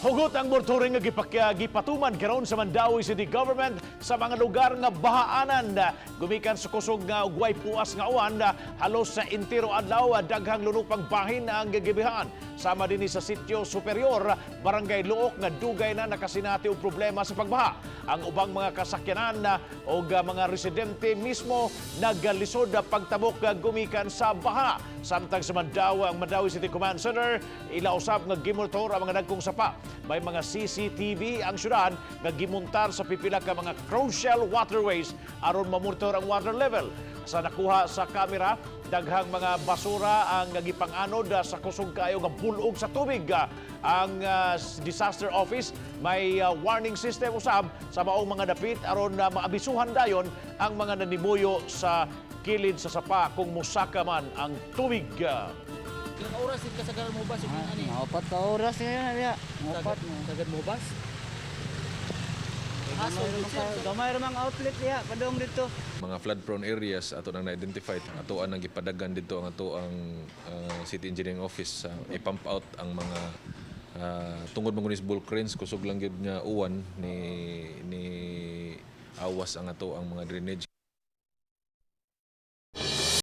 Hugot ang monitoring nga gipatuman karon sa Mandaue City Government sa mga lugar nga bahaanan. Gumikan sa kusog nga ug way puas nga uwan, halos sa entero adlaw, daghang lunupang bahin ang gibihaan. Sama dinhi sa Sitio Superior, Barangay Looc, nga dugay na nakasinati og problema sa pagbaha. Ang ubang mga kasakyanan og mga residente mismo nagalisod pagtabok gumikan sa baha. Samtang sa Mandaue, ang Mandaue City Command Center ila usab nga gimonitor ang mga dagkong sapa. May mga CCTV ang syudad nga gimontar sa pipila ka mga crucial waterways aron mamonitor ang water level. Sa nakuha sa kamera, daghang mga basura ang gipang-anod sa kusog kaayo nga bulog sa tubig. Ang disaster office may warning system usab sa maong mga dapit aron maabisuhan dayon ang mga nanimuyo sa kilid sa sapa kung musaka man ang tubig. Ilang oras din kasagaran mo ba sa ani? Mga 4 ka oras ngayon ya. Upat mo. Sagad mo bas? Gamay ra mang outlet diha padung dito. Mga flood prone areas ato nang na-identify, ato ang gipadagan dito ang ato ang City Engineering Office sa i-pump out ang mga tungod man kunis bulk rains, kusog lang gyud nga uwan ni awas ang ato ang mga drainage.